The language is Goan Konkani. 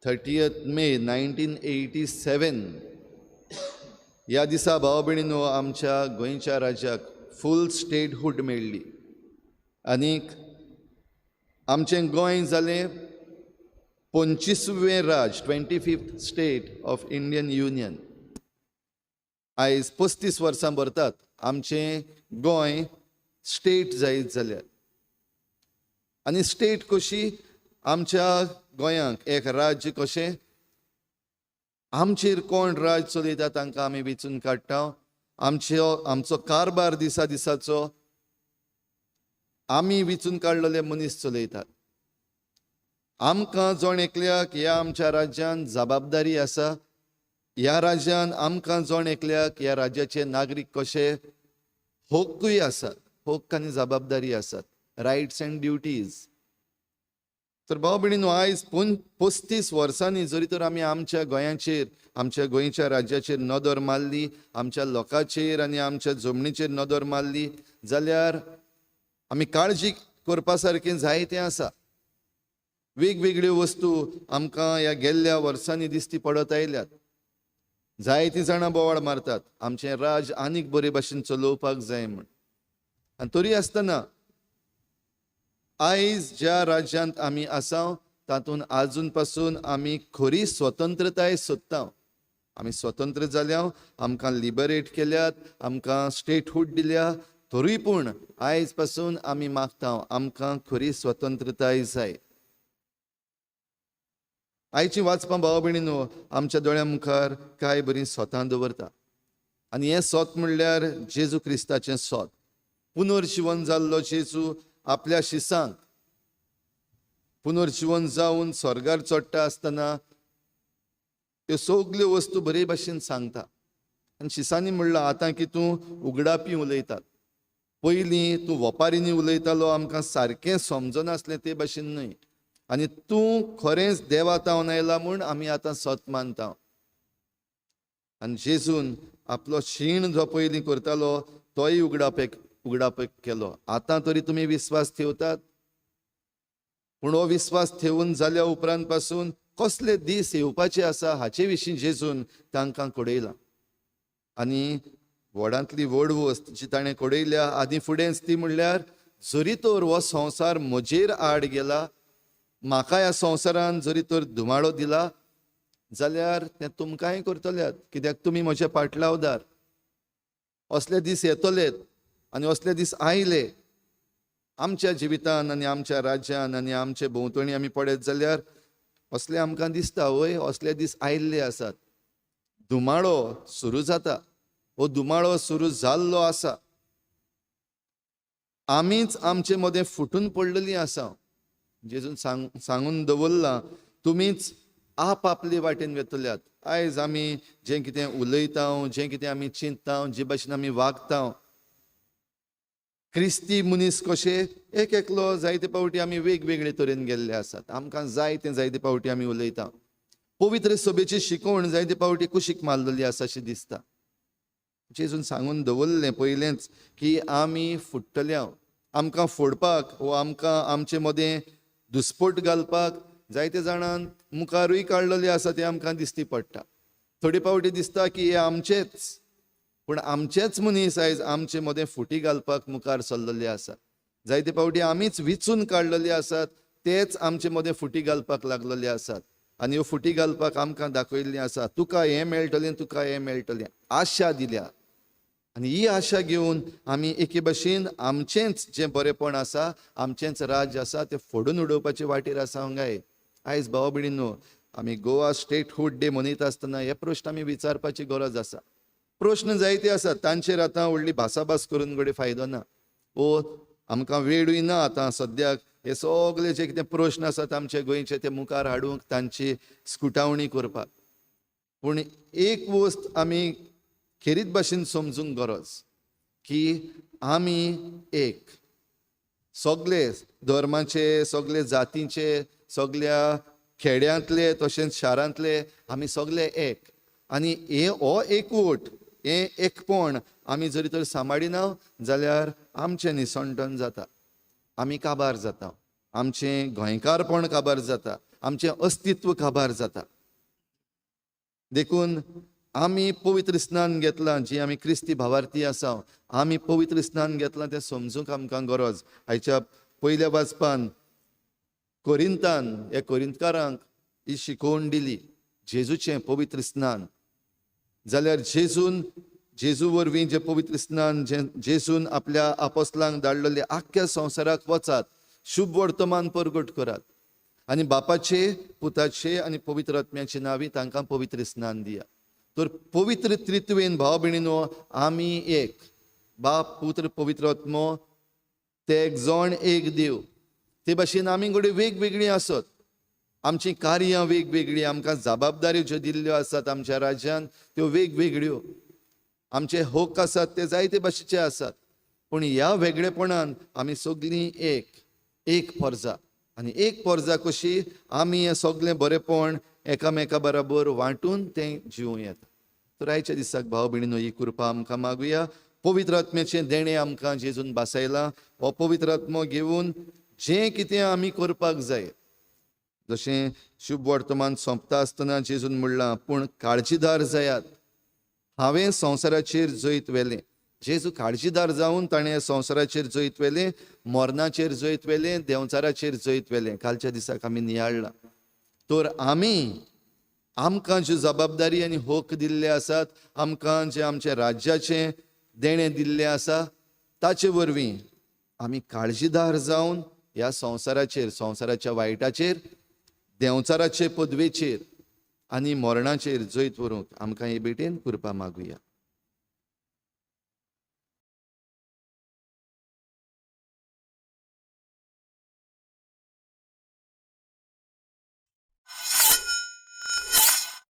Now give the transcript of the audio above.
30th May 1987 ह्या दिसा, भाव भयणीनो, आमच्या गोंयच्या राज्याक फूल स्टेटहूड मेळ्ळी आनीक आमचें गोंय जालें 25वें राज, 25th state of Indian Union. आयज 35 वर्सां भरतात आमचें गोंय स्टेट जायत जाल्यार. आनी स्टेट कशी, आमच्या गोंयांक एक राज्य कशें, आमचेर कोण राज चलयता तांकां आमी वेंचून काडटा. आमचो कारबार दिसा दिसाचो आमी वेंचून काडलेले मनीस चलयतात. आमकां जण एकल्याक ह्या आमच्या राज्यान जबाबदारी आसा. ह्या राज्यान आमकां जण एकल्याक ह्या राज्याचे नागरीक कशे हक्कूय आसात, हक्क आनी जबाबदारी आसात, रायट्स अँड ड्युटीज. तर भाव भयणीनो, आयज 35 वर्सांनी जरी तर आमी आमच्या गोंयाचेर, आमच्या गोंयच्या राज्याचेर नदर मारली, आमच्या लोकांचेर आनी आमच्या जमनीचेर नदर मारली जाल्यार आमी काळजी करपा सारकें जायतें आसा. वेगवेगळ्यो वस्तू आमकां ह्या गेल्ल्या वर्सांनी दिश्टी पडत आयल्यात. जायतीं जाणां बोवाळ मारतात आमचें राज आनीक बरे भाशेन चलोवपाक जाय म्हूण. आनी तरी आसतना आयज ज्या राज्यांत आमी आसा तातूंत आजून पासून आमी खरी स्वतंत्रताय सोदता. आमी स्वतंत्र जाल्या, आमकां लिबरेट केल्यात, आमकां स्टेटहूड दिल्या, तरूय पूण आयज पासून आमी मागता आमकां खरी स्वतंत्रताय जाय. आयची वाचपां, भाव भयणीनो, आमच्या दोळ्या मुखार कांय बरीं सोतां दवरता. आनी हें सोत म्हणल्यार जेजू क्रिस्ताचें सोत. पुनर्जिवन जाल्लो जेजू आपल्या शिसांक पुनर्जिवन जावन स्वर्गार चडटा आसतना त्यो सगल्यो वस्तू बरे भाशेन सांगता. आनी शिसांनी म्हणलां, आतां की तूं उगडापी उलयतात, पयलीं तूं वपारींनी उलयतालो, आमकां सारकें समजनासलें ते भाशेन न्हय, आनी तूं खरेंच देवा तावन आयला म्हूण आमी आतां सत मानता. आनी जेजून आपलो शीण जो पयलीं करतालो तोय उगडापेक केलो. आतां तरी तुमी विस्वास ठेवतात, पूण हो विस्वास ठेवून जाल्या उपरांत पासून कसले दीस येवपाचे आसा हाचे विशीं जेजून तांकां कळयलां. आनी व्हडांतली व्हड वस्त जी ताणें कळयल्या आदी फुडेंच ती म्हणल्यार, जरी तर हो संवसार म्हजेर आड गेला, म्हाका ह्या संवसारान जरी तर धुमाळो दिला जाल्यार तें तुमकांय करतल्यात, कित्याक तुमी म्हजे पाटलावदार. असले दीस येतलेत आनी असले दीस आयले आमच्या जिवितान आनी आमच्या राज्यान आनी आमचे भोंवतणी आमी पळयत जाल्यार असले आमकां दिसता, वय, असले दीस आयिल्ले आसात. धुमाळो सुरू जाता, हो धुमाळो सुरू जाल्लो आसा. आमीच आमचे मदें फुटून पडलेलीं आसा. जेजून सांगून दवरलां, तुमीच आप आपले वाटेन वेतल्यात. आयज आमी जें कितें उलयता, जें कितें आमी चिंतता, जे भाशेन आमी वागता, क्रिस्ती मनीस कशे एक एकलो जायते फावटी आमी वेगवेगळे तरेन गेल्ले आसात. आमकां जाय तें जायते फावटी आमी उलयता. पवित्र सभेची शिकवण जायते फावटी कुशीक मारलेली आसा अशें दिसता. जेजून सांगून दवरलें पयलेंच की आमी फुट्टले, आमकां फोडपाक वो आमकां आमचे मदें दुस्पोट घालपाक जायते जाणान मुखारूय काडलेले आसा, तें आमकां दिश्टी पडटा. थोडे फावटी दिसता की हे आमचेच, पूण आमचेच मनीस आयज आमचे मदें फुटी घालपाक मुखार सरलेले आसा. जायते फावटी आमीच विचून काडलेले आसात, तेच आमचे मदें फुटी घालपाक लागलेले आसात. आनी ह्यो फुटी घालपाक आमकां दाखयल्लें आसा, तुका हें मेळटलें, तुका हें मेळटलें, आशा दिल्या. आनी ही आशा घेवन आमी एके भाशेन आमचेंच जें बरेंपण आसा, आमचेंच राज्य आसा तें फोडून उडोवपाचे वाटेर आसा हांगाय. आयज भाव भयणींनो, आमी गोवा स्टेटहूड डे मनयता आसतना हे प्रश्न आमी विचारपाची गरज आसा. प्रश्न जायते आसात, तांचेर आतां व्हडली भासाभास करून घडये फायदो ना, वो आमकां वेळूय ना आतां सद्याक हे सगळे जे कितें प्रश्न आसात आमचे गोंयचे ते मुखार हाडूंक, तांची स्कुटावणी करपाक. पूण एक वस्त आमी खेरीत भाशेन समजूंक गरज की आमी एक, सगळे धर्माचे, सगळे जातींचे, सगळ्या खेड्यांतले तशेंच शारांतले आमी सगळे एक. आनी हे हो एकवट, हें एकपण आमी जरी तर सांबाळिना जाल्यार आमचें निसणटन जाता, आमी काबार जाता, आमचें गोंयकारपण काबार जाता. आमचें अस्तित्व काबार जाता. देखून आमी पवित्र स्नान घेतलां, जी आमी क्रिस्ती भावार्थी आसा, आमी पवित्र स्नान घेतलां तें समजूंक आमकां गरज. आयच्या पयल्या वाचपान कोरिंतान ह्या कोरिंतकारांक ही शिकोवण दिली, जेजूचें पवित्र स्नान. जाल्यार जेजून, जेजू वरवीं जें पवित्र स्नान जें जेजून आपल्या आपोसलांक धाडलेलें, आख्ख्या संवसाराक वचात, शुभ वर्तमान परगट करात आनी बापाचे, पुताचे आनी पवित्र आत्म्याचे नांवी तांकां पवित्र स्नान दिया. तर पवित्र त्रित्वेन भाव भयणीनो आमी एक, बाप, पुत्र, पवित्र आत्मो, ते एक जण एक देव. ते भाशेन आमी घडये वेगवेगळीं आसत, आमचीं कार्यां वेगवेगळीं, आमकां जबाबदाऱ्यो ज्यो दिल्ल्यो आसात आमच्या राज्यान त्यो वेगवेगळ्यो, आमचे हक आसात ते जायते भाशेचे आसात, पूण ह्या वेगळेपणान आमी सगळीं एक, एक पोरजा. आनी एक पोरजा कशी आमी हें सगळें बरेपण एकामेका बराबर वांटून तें जिवूं येता. तर आयच्या दिसाक भाव भयणीनो ही कृपा आमकां मागुया. पवित्र आत्म्याचें देणें आमकां जेजून भासायलां. हो पवित्र आत्मो घेवन जें कितें आमी करपाक जाय, जशें शुभ वर्तमान सोंपता आसतना जेजून म्हणलां, पूण काळजीदार जायात, हांवें संवसाराचेर जैत व्हेलें. जेजू काळजीदार जावन ताणें संवसाराचेर जैत व्हेलें, मरणाचेर जैत व्हेलें, देंवचाराचेर जैत व्हेलें. कालच्या दिसाक आमी नियाळ्ळां. तर आमी आमकां ज्यो जबाबदारी आनी हक दिल्ले आसात, आमकां जें आमच्या राज्याचें देणें दिल्लें आसा, ताचे वरवीं आमी काळजीदार जावन ह्या संवसाराचेर, संवसाराच्या वायटाचेर, देंवचाराचे पदवेचेर आनी मरणाचेर जैत व्हरूंक आमकां हे भेटेन कृपा मागुया.